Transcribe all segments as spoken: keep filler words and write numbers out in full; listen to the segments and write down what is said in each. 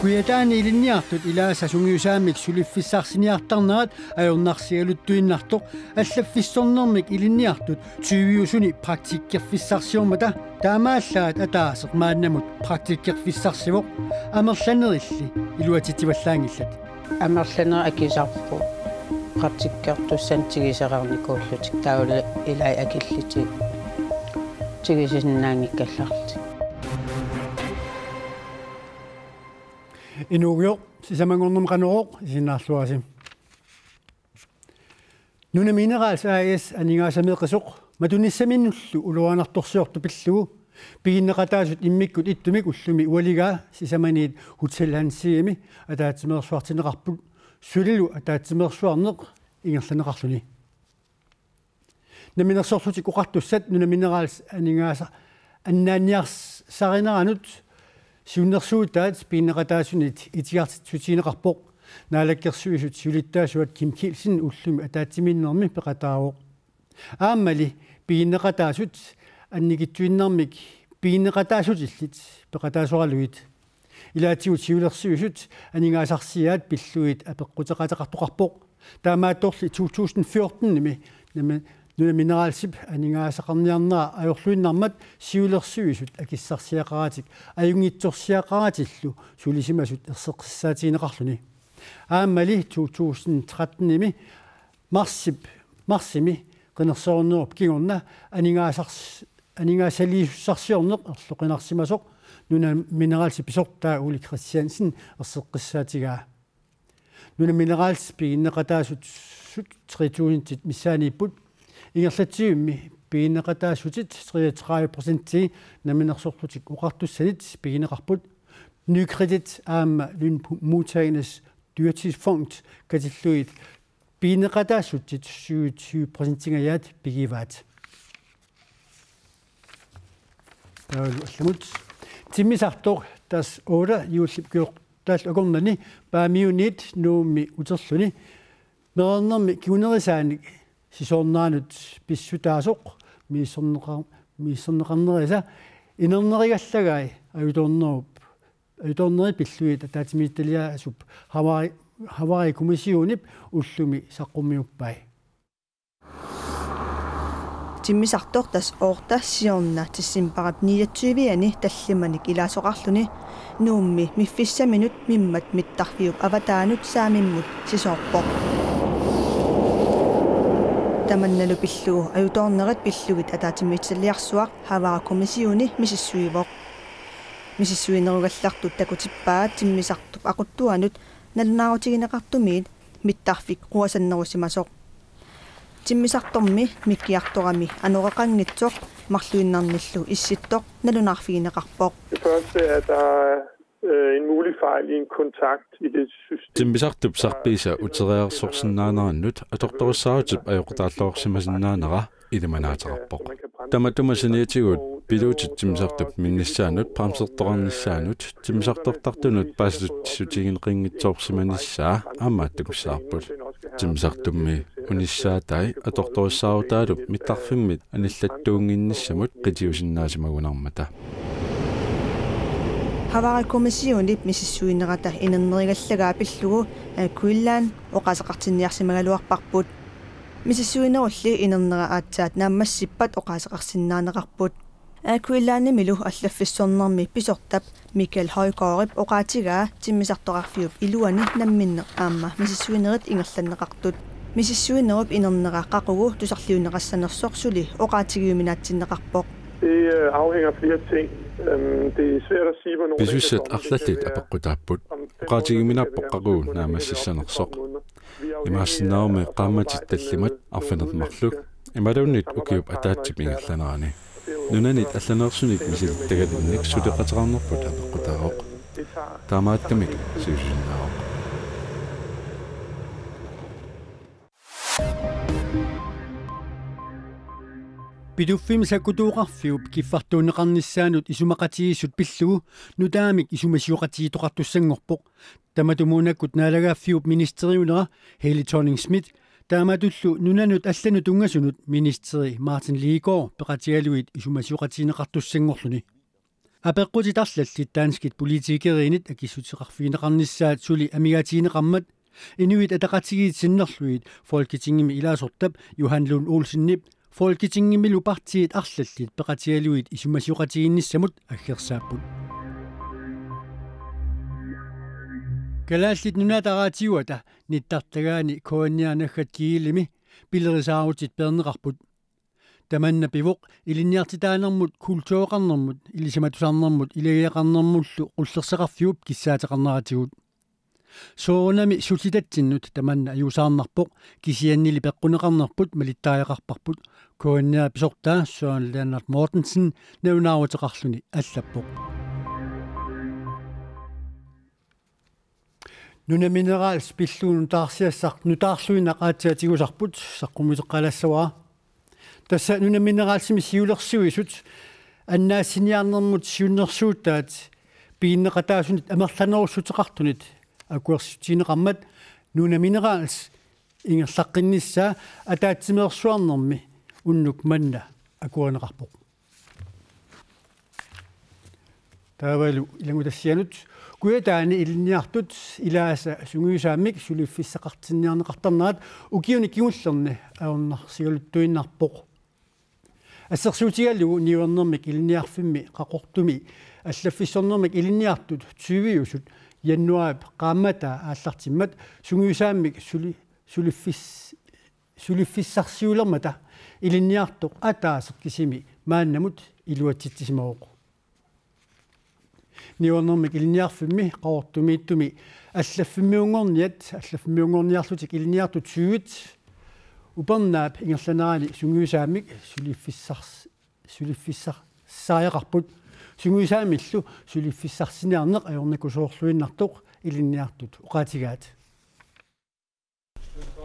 Kujataani ilinniartut ilaasa sungiusaammik suliffisarsiniartarnerat ajornarsigaluttuinnartoq, allaffissornermik ilinniartut tyviusuni praktikkerfissarsiormata taamaallaat ataaseq maannamut praktikkerfissarsivoq, amerlanerilli iluatsitsivallaanngillat. Amerlanerit akisarput praktikkertussanik tigusereernikuullutik, taavalu ilai akillutik tigusisinnaanngikkallarlutik. Inuugioq, sisamanngornermi Qanorooq, isiginnaarluarisi. Nuna Minerals A/S aningaasameeqqisoq matunissaminnullu uluarnartorsiortoq pillugu piginneqataasut immikkut ittumik ullumi ualigaa sisamaniit Hotel Hans Egedemi ataatsimeersuartinneqarput, sulilu ataatsimeersuarneq ingerlanneqarluni. Namminersorlutik Oqartussat Nuna Minerals aningaasa-, annaanniarsarineranut siunnersuutaat piginneqataasunit itigartitsissutigineqarpoq. Naalakkersuisut siulittaasuat Kim Kielsen ullumi ataatsimiinnermi peqataavoq. Aammali piginneqataasut annikitsuinnarmik piginneqataasutillit peqataasoralugit. Ilaatigut siulersuisut aningaasarsiaat pillugit apeqquteqateqartoqarpoq. Taamaattorli to tusind fjorten-imi Nami-, Nuna Mineralsip aningaasaqarniarnera ajorluinnarmat siulersuisut akissarsiaqaratik ajunngitsorsiaqaratillu sulisimasut erseqqissaatigineqarluni. Aammali to tusind tretten-imi marsip, marsimi qinersinerup kingorna aningaasars-, aningaasaliisussarsiorneq erloqinarsimasoq Nuna Mineralsip pisortaa Ole Christiansen erseqqissaatigaa. Nuna Minerals piginneqataasut tre tusind missaaniipput. Ingerlatsivimmi piginneqataasutit treogtredive procentii Namminersorlutik Oqartussanit pigineqarput. Nykredit aamma Lønmodtagernes Dyrtidsfond katillugit piginneqataasutit syvogtyve procentingajaat pigivaat. Taavalu allamut. Timmisartoq Dash otte juullip kujortaallu akornanni Paamiuniit Nuummi uterluni meerarnermi kingunerisaanik sisoorneranut pissutaasoq misissorneqa-, misissorneqarnerisa inernerigallagaat ajutoornerup, ajutoornerit pillugit ataatsimiititaliaasup Hawaii, Hawaii kommissionip ullumi saqqummiuppai. Timmisartoq Dash otte siorna decembarip niogtyve-ani tallimanik ilaasoqarluni Nuummi miffissaminut mimmat mittarfiup avataanut Saamimmut sisoorpoq. Tamannalu pillugu ajutoornerit pillugit ataatsimiititaliarsuaq Hawaii kommissioni misissuivoq. Misissuinerugallartut takutippaat timmisartup aquttuanut nalunaarutigineqartumiit mittarfik quasannerusimasoq. Timmisartormi mikkiartorami anoreqanngitsoq marluinnarnillu issittoq nalunaarfigineqarpoq. Det første er, at der er, øh, en mulig fejl i en kontakt i det system. Timmisartup sarpiisa uteriarsorsinnaanerannut atortorissaarutip ajoqutaalluarsimasinnaanera ilimanaateqarpoq. Tamatuma saniatigut piluutit timmisartup minnissaanut, bremsertoqarnissaanut, timmisartortartunut paasissutissutigineqanngitsoorsimanissaa aamma takussavarput. Timmisartummi unissaatai atortorissaarutaalu mittarfimmit anillattuunnginnissamut qitiusinnaasimagunarmata. Hawaii kommissionip misissuinerata inernerigallagaat pillugu Air Greenland oqaaseqartinniarsimagaluarparput. Misissuinerulli inernera aatsaat naammassippat oqaaseqarsinnaaneqarput. Air Greenlandimilu allaffissornermi pisortap Michael Højgaardip oqaatigaa timmisartoqarfiup iluani namminneq aamma misissuinerit ingerlanneqartut. Misissuinerup inernera qaqugu tusarliunneqassanersoq suli oqaatigiuminaatsinneqarpoq. Det, øh, afhænger af flere ting. Øhm, det er svært at sige, hvornår det Pisussat kan komme. Arlallit apeqqutaapput. Oqaatigiuminaappoq qaqugu naammassissanersoq. Imaassinnaagami qaammatit tallimat arfineq-marluk imaluunniit ukiup ataatsip ingerlanerani. Nunanit allaneersunik misilittagalinnik suleqateqarnerput apeqqutaavoq. Taamaattumik siusinnaavoq. Pituffimmi sakkutooqarfiup kiffartuunneqarnissaanut isumaqatigiissut pillugu nutaamik isumasioqatigiittoqartussanngorpoq. Tamatumuunakkut naalagaaffiup ministeriunera Helle Thorning-Schmidt taamatullu nunanut allanut tunngasunut ministeri Martin Lidegaard peqatigalugit isumasioqatigineqartussanngorluni. Apeqqutit arlallit danskit politikeriinnit akissuteqarfigineqarnissaat suli amigaatigineqarmat Inuit Ataqatigiit sinnerlugit Folketingimi ilaasortap Johan Lund Olsenip Folketingimilu partiit arlallit peqatigalugit isumasioqatigiinnissamut aggersaapput. Kalaallit Nunaata Raatiuata nittartagaani K N R naggat G L-imi pilerisaarutit peerneqarput. Tamanna pivoq ilinniartitaanermut, kultureqarnermut, ilisimatusarnermut, ilagiaqarnermullu qullersaqarfiup kissaateqarneratigut. Soorunami sullitatsinnut tamanna ajuusaarnarpoq, kisiannili peqquneqarnerput malittariaqarparput, K N R pisortaa Søren Lennert Mortensen nalunaaruteqarluni allappoq. Nunaminerals pillugu nutaarsiassaq nutaarluinnaq aatsaat tigusarput saqqummiuteqqaalaassavara. Tassa Nunamineralsimi siulersuisut annaassiniarnermut siunnersuutaat piginneqataasunit amerlanerussuteqartunit akuersissutigineqarmat Nunaminerals ingerlaqqinnissaa ataatsimeersuarnermi unnuk manna akuerineqarpoq. Taavalu ilanngutassianut: Kujataani ilinniartut ilaasa sungiusaammik suliffissaqartinniarneqartarnerat ukiuni kingullerni ajornarsigaluttuinnarpoq. Assersuutigalugu niuernermik ilinniarfimmi Qaqortumi allaffissornermik ilinniartut tyviusut januaarip qaammataa aallartimmat sungiusaammik suli-, suliffis-, suliffissarsiulermata ilinniartoq ataaseq kisimi maannamut iluatsitsisimavoq. Niuernermik ilinniarfimmi Qaqortumiittumi allaffimmiunngorniat, allaffimmiunngorniarlutik ilinniartut tyvit upernaap ingerlanerani sungiusaammik suliffissars-, suliffissarsariaqarput. Sungiusaammillu suliffissarsiniarneq ajornakusoorluinnartoq ilinniartut oqaatigaat.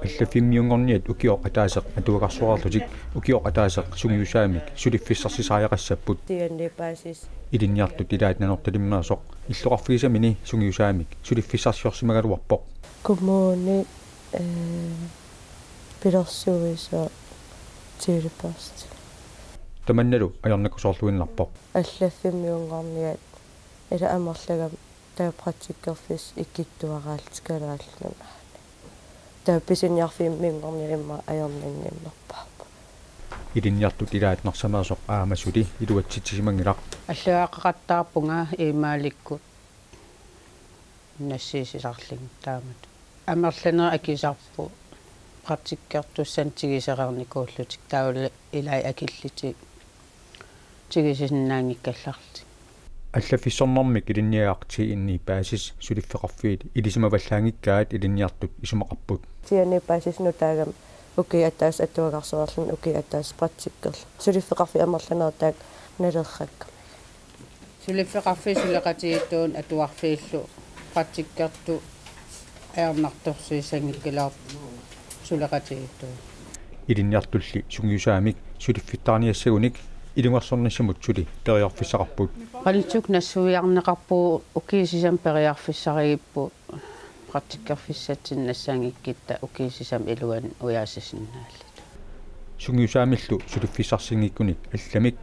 Allaffimmiunngorniat ukioq ataaseq atuagarsuarlutik ukioq ataaseq sungiusaammik suliffissarsisariaqassapput. Tianni paasis. Ilinniartut ilaat Nanortalimmeersoq illoqarfigisamini sungiusaammik suliffissarsiorsimagaluarpoq. Kommuni, eh, pilersuisoq tiilippaasut. Tamannalu ajornakusoorluinnarpoq. Allaffimmiunngorniat ila amerlagami taava praktikkerfissat ikittuaraallutik Kalaallit Nunaanni. Taava pisiniarfimmiunngorniat immaqa ajornannginnerpaarput. Ilinniartut ilaat Narsameersoq aamma suli iluatsitsisimanngilaq. Allagaqaqattaarpunga imaalikkut nassiussisarlugit taamatut. Amerlanerit akisarput praktikkertussanik tigusereernikuullutik taavalu ilai akillutik tigusisinnaanngikkallarlutik. Allaffissornermik ilinniagaq T N I Basis suliffeqarfiit ilisimavallaanngikkaat ilinniartut isumaqarput. T N I Basis nutaagami ukiup ataaseq atuagarsuarluni ukiup ataaseq praktikkerluni. Suliffeqarfiit amerlanerit taakku nalerrakkamik. Suliffeqarfiit suleqatigiittuunik atuarfiillu praktikkertut ajornartorsiutissanngikkaluarput suleqatigiittuunik. Ilinniartulli sungiusaammik suliffittaarniassagunik ilungersornissamut suli periarfissaqarput. Qanittukkut nassuiarneqarpugut, ukiut sisamat periarfissarigippugut praktikkerfissatsinnut nassaanngikkuttaaq ukiut sisamat iluanni ujaasisinnaalluta. Sungiusaammillu suliffissarsinngikkunik allamik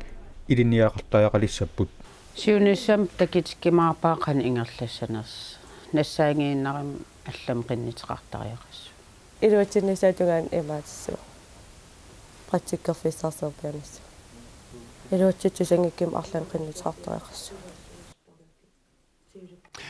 ilinniagaqartariaqalissapput. Siunissami takutikkumaarpara qanoq ingerlassanersoq. Nassaanngiinnarami allamik qinnuteqartariaqassaaq. Iluatsinnissaata tungaanut imaatissavara. Praktikkerfissarsiorpianissaq. Iluatsitsissanngikkunik arlaannik qinnuteqartariaqassaaq.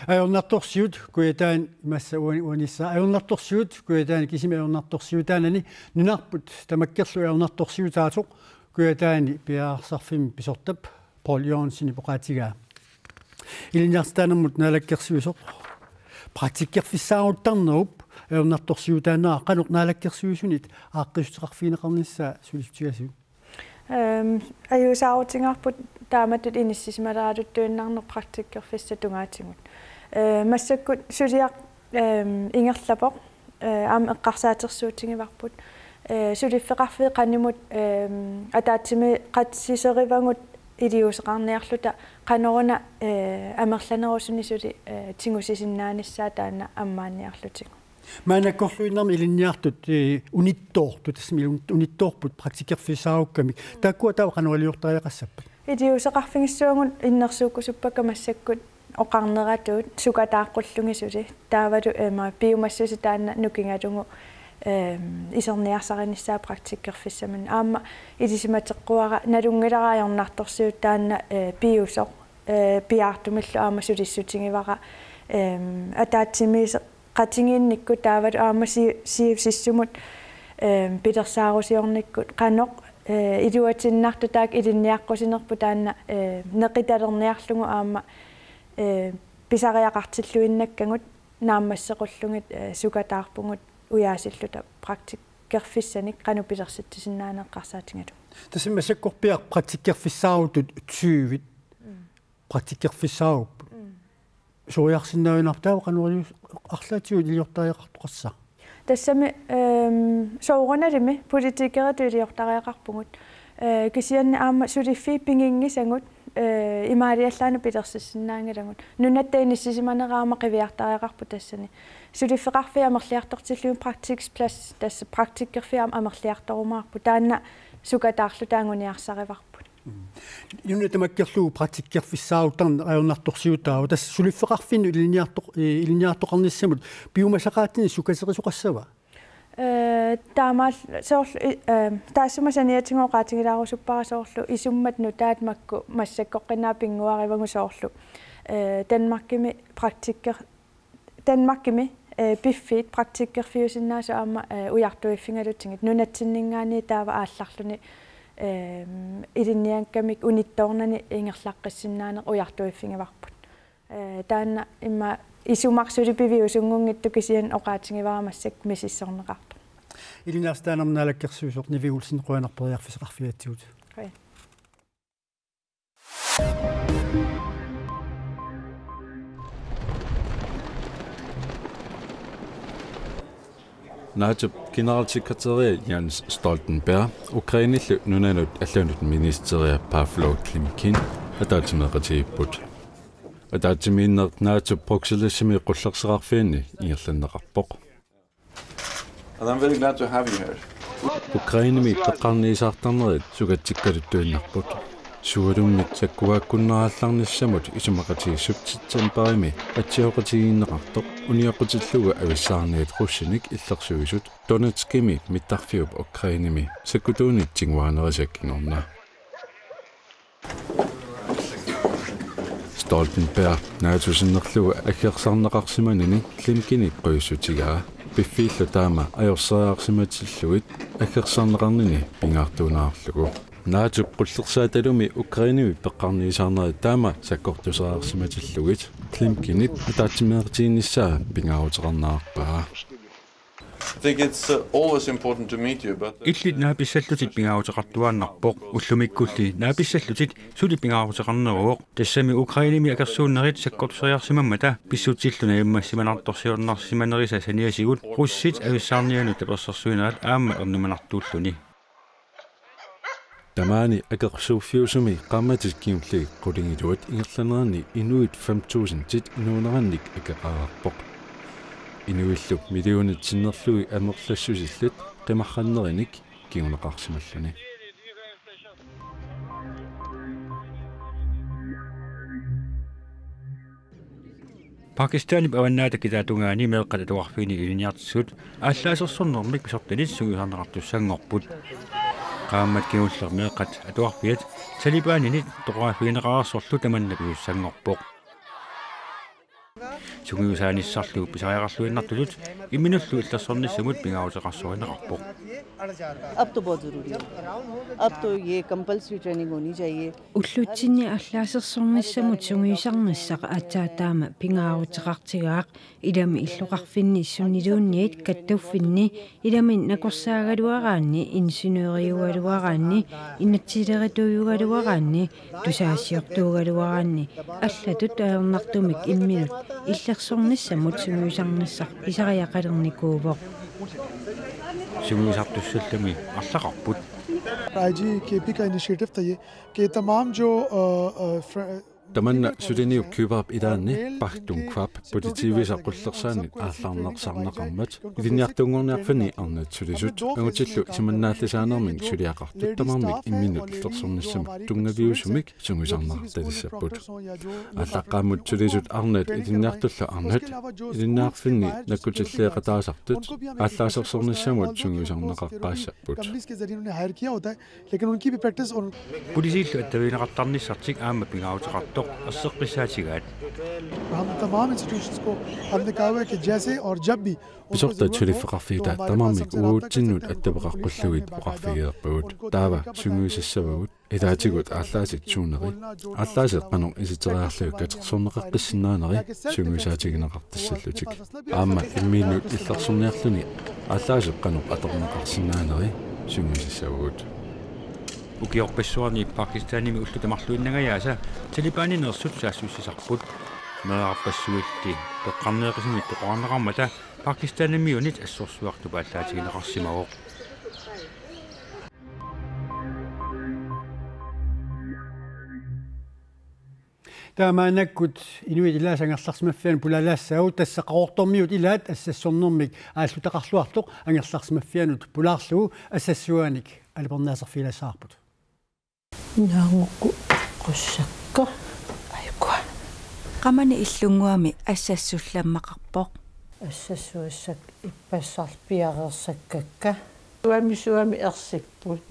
Ajornartorsiut Kujataani imassa uani-, uanissaq. Ajornartorsiut Kujataani kisimi ajornartorsiutaanani nunarput tamakkerlugu ajornartorsiutaatoq Kujataani piareersarfimmi pisortap Poul Jørgensenip oqaatigaa. Ilinniartitaanermut naalakkersuisoq praktikkerfissaaruttarnerup ajornartorsiutaanera qanoq naalakkersuisunit aaqqissuteqarfigineqarnissaa sulissutigassiuk? Ehm, ajuusaarutigaarput taamatut inissisimalaaruttuinnarneq praktikkerfissap tungaatigut. Eh, massakkut suliaq, ehm, ingerlavoq, eh, aamma eqqarsaatersuutigivarput. Eh, suliffeqarfiit qanimut, ehm, ataatsimeeqatiserivagut iliuuseqarniarluta qanoruna, eh, amerlanerusunik suli, eh, tigusisinnaanissaa taanna ammaanniarlutigu. Maannakkorluinnarmi ilinniartut, eh, unittoortut, tassami un-, unittoorput praktikkerfissaarukkamik. Taakkua taava qanoq iliortariaqassappat? Iliuuseqarfigissuagut innersuukkusuppakka massakkut oqarneratut sukataaqqullugu suli. Taavalu ima piumassuseq taanna nukigalugu, ehm, iserniarsarinissaa praktikkerfissamini. Aamma ilisimateqquara nalunngilara ajornartorsiut taanna, eh, piusoq, eh, piaartumillu aamma sulissutigivara, ehm, ataatsimiiseqatigiinnikkut taavalu aamma si-, siusissumut, ehm, pilersaarusiornikkut qanoq, eh, iluatinnartoq taakku ilinniaqqusinerput taanna, eh, neqitalerniarlugu aamma, eh, pisariaqartilluinnakkagut naammassequllugit, eh, sukataarpugut ujaasilluta praktikkerfissanik qanoq pilersitsisinnaaneq eqqarsaatigalugu. Tassami massakkorpiaq praktikkerfissaarutut tyve. Mm. Praktikkerfissaarupput. Mm. Soriarsinnaajunnaarput taava qanoq ilius-, arlaatigut iliortariaqartoqassaaq? Tassami, ehm, soorunalimi politikeritut iliortariaqarpugut. Eh, kisianni aamma suliffiit piginngisagut, eh, imaaliallaannaq pilersissinnaanngilagut. Nunatta inissisimanera aamma qiviartariaqarpoq tassani. Suliffeqarfiit amerliartortillugit praktikplads, tassa praktikkerfiit aamma amerliartorumaarput. Taanna sukataarluta anguniarsarivarput. Mm. Nuna tamakkerlugu praktikkerfissaaruttarneq ajornartorsiutaavoq. Tassa suliffeqarfinnut ilinniartoq-, eh, ilinniartoqarnissamut piumasaqaatinik sukaterisoqassava? Eh, taamaal-, soorlu, i-, eh, taassuma saniatigut oqaatigilaarusuppara soorlu isummat nutaat makku massakkoqqinnaaq pinnguarivagut soorlu. Eh, Danmarkimi praktikker-, Danmarkimi, eh, piffiit praktikkerfiusinnaasut aamma, eh, ujartuiffigaluttigit nunatsinninngaanniit taava aallarluni, ehm, ilinniakkamik unittoornani ingerlaqqissinnaaneq ujartuiffigivarput. Eh, taanna immaqa isumarsulipiviusunngunngitsoq kisianni oqaatigivara massakkut misissorneqartoq. Ilinniartitaanermut Naalakkersuisoq Nivi Olsen, qujanaq periarfissaqarfigatsigut. Qujan. NATOp generalsekretæria Jens Stoltenberg, Ukrainellu nunanut allanut ministeria Pavlo Klimkin ataatsimeeqatigiipput. Ataatsimiinneq NATOp Bruxellesimi qullerseqarfianni ingerlanneqarpoq. And I'm very glad to have you here. Ukrainemi peqqarniisaartarnerit sukatsikkaluttuinnarput. Sualummik sakkuaakkunneraallarnissamut isumaqatigiissup septembarimi atsioqatigiinneqartoq unioqqutillugu avissaarniat russinik illersuisut Donetskimi mittarfiup Ukrainemi sakkutuunit tiguaanerisa kingorna. Stoltenberg NATO sinnerlugu aggersarneqarsimanini Klimkinip qujussutigaa, piffiillu taama ajorseriarsimatillugit aggersarneqarnini pingaartuunerarlugu. NATO qullersaatalumi Ukrainemi peqqarniisaarnerit taama sakkortuseriarsimatillugit Klimkinip ataatsimeeqatigiinnissaa pingaaruteqarnerarpaa. I think it's, uh, always important to meet you, but, uh, illit naapissallutit pingaaruteqartuaannarpoq, ullumikkulli naapissallutit suli pingaaruteqarneruvoq. Tassami Ukrainemi akersuunnerit sakkortuseriarsimammata pissutsillu najummassimanartorsiornarsimanerisa saniatigut russit avissaarnianut tapersersuinerat aamma ernumanartuulluni. Tamaani akersuuffiusumi qaammatit kingulliit qulingiluat ingerlaneranni inuit fem tusindit inuunerannik akeqareerpoq. Inuillu millionit sinnerlugit amerlassusillit qimarrannerinik kinguneqarsimalluni. Pakistanip avannaata kitaatungaani meeqqat atuarfiini ilinniartitsisut aallaasersornermik pisortanit sungiusarneqartussanngorput. Qaammat kingulleq meeqqat atuarfiat Talibaninit toqoraaffigineqareersorlu tamanna pisussanngorpoq. Sungiusaanissarlu pisariaqarluinnartutut imminullu illersornissamut pingaaruteqarsorineqarpoq. अब तो बहुत ज़रूरी है। अब तो ये compulsory training होनी चाहिए। Ullutsinni aallaasersornissamut sungiusarnissaq aatsaat taama pingaaruteqartigaaq, ilami illoqarfinni sunniluunniit kattuffinni, ilami nakorsaagaluaraanni, ingeniøriugaluaraanni, inatsisilerituugaluaraanni, tusaasiortuugaluaraanni, allatut ajornartumik imminut illersornissamut sungiusarnissaq pisariaqalernikuuvoq. Sungiusartussallami arlaqarput. IG KP का इनिशिएटिव था ये कि तमाम जो, अ, अ, फ्र-, Tamanna suliniup Cubaap ilaanni Park Dun Kwap politiivisa qullersaanit aallarnersaarneqarmat ilinniartuunngorniarfinni arnat sulisut angutillu isumannaallisaanermik suliaqartut tamarmik imminnut illersornissamut tunngaviusumik sungiusarneqartalissapput. Aallaqqaammut sulisut arnat ilinniartullu arnat ilinniarfinni nakkutilliiqataasartut aallaasersornissamut sungiusarneqaqqaassapput. Police के जरिए उन्होंने हायर किया होता है, लेकिन उनकी भी प्रैक्टिस और Politiillu attavigineqartarnissartik aamma pingaaruteqartoq erseqqissaatigaat. हम तमाम इंस्टीट्यूशंस को हमने कहा हुआ है कि जैसे और जब भी उनको Pisortat ज़रूरत हो, suliffeqarfiutaat tamarmik uagutsinnut attaveqaqqullugit oqarfigereerpagut. Taava sungiusassavagut. Ilaatigut aallaasit suuneri, aallaasit qanoq isiteriarlugit katersorneqaqqissinnaaneri sungiusaatigineqartassallutik. Aamma imminnut illersorniarluni aallaasit qanoq atorneqarsinnaaneri sungiusassavagut. Ukiorpassuarni Pakistanimi ullut marluinnangajaasa Talibanineersut saassussisarput. Meerarpassuilli peqqarneeqisumik toqorarneqarmata Pakistanimiunit assorsuartup aallaatigineqarsimavoq. Taamaannakkut inuit ilaasa angerlarsimaffianut pulaalaassaagut, tassa Qaqortormiut ilaat assassornermik aallutaqarluartoq angerlarsimaffianut pulaarlugu assassuaanik alupernaarserfigilaassavarput. Naangukku qussakka. Ajukua. Qamani illunnguami assassullammaqarpoq. Assassuassakka ippassarlu piareersakkakka. Suami suami ersipput.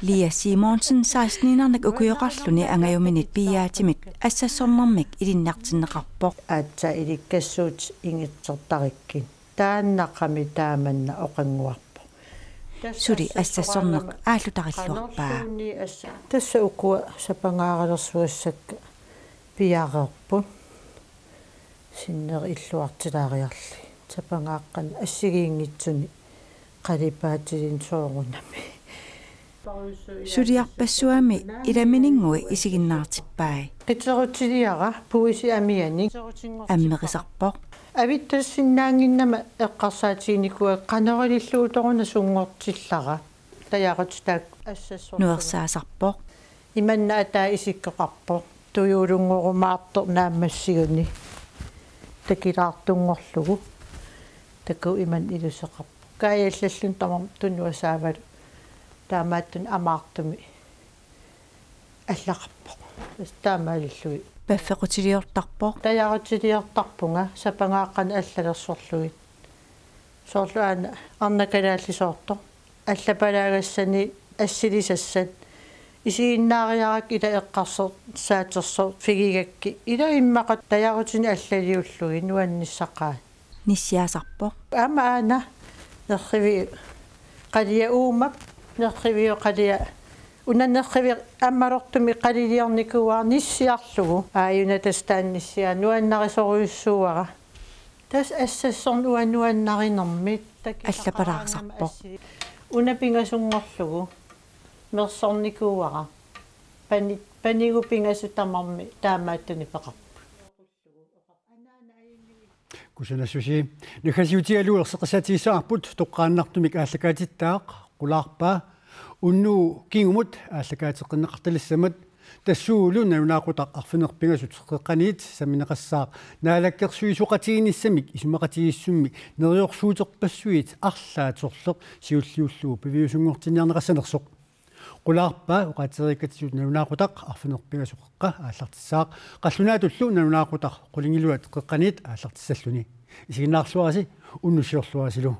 Lia Simonsen seksteniinnarnik ukioqarluni angajuminit piiaatimit assassornermik ilinniartinneqarpoq. Aatsaat ilikkassuutit ingitsertarikkit. Taannaqami taamanna oqannguarpoq. Suli assassorneq aallutarilluarpaa. Tassa ukua sapangaaralersugassakka piareerput. Sinneri illuartilaariarlugit. Sapangaaqqanik assigiinngitsuni qalipaatilinnik soorunami. Suliarpassuami ilamininngui isiginnaartippai. Qiterutiliara puisi amianik. Ammerisarpoq. Avittassinnaannginnama eqqarsaatiginikuuara qanoq ilillugu toruna sunngortillara. Tajaqutit taakku assassorlugu. Nuersaasarpoq. Imanna ataa isikkoqarpoq. Tujuulunngorumaartoq naammassiguni. Takilaartunngorlugu. Takuuk imanna iluseqarpoq. Kaajallalluni tamarmi tunuasaavalu. Taamaattunik amaartumik allaqarpoq. Tassa taamaalillugit. Paffequtiliortarpoq. Tajaqutiliortarpunga sapangaaqqanik allalersorlugit. Soorlu aana arnakalaallisoortoq. Allapalaagassani assilisassat. Isiginnaariarakku ila eqqarsaatersorfigigakkit. Ila immaqa tajaqutinik allaliullugit nuannissaqaat. Nissiasarpoq. Aamma aana nerriviup qalia uuma nerriviup qalia una nerriviup ammalortumik qaliliornikuuara nissiarlugu. Aajuna tassa taanna nissiaa nuannarisorujussuuara. Tassa assassorneq uanga nuannarinermik. Allapalaartarpoq. Una pingasunngorlugu mersornikuuara. Pani-, panigut pingasut tamarmik taamaattunik peqarput. Kusanassusi. Naggasiutigalugu erseqqissaatigissavarput toqqaannartumik aallakaatittaaq qulaarpaa. Unnugu kingumut aallakaateqqinneqartalissamat tassuugulu nalunaaqutaq arfineq-pingasut qeqqaniit sammineqassaaq naalakkersuisooqatigiinnissamik isumaqatigiissummik neriorsuuterpassuit arlaat sorleq siulliullugu piviusunngortinniarneqassanersoq. Qulaarpaa oqaaseqatigiissut nalunaaqutaq arfineq-pingasut qeqqa aallartissaaq qallunaatullu nalunaaqutaq qulingiluat qeqqaniit aallartissalluni. Isiginnaarluarisi unnussiorluarisilu.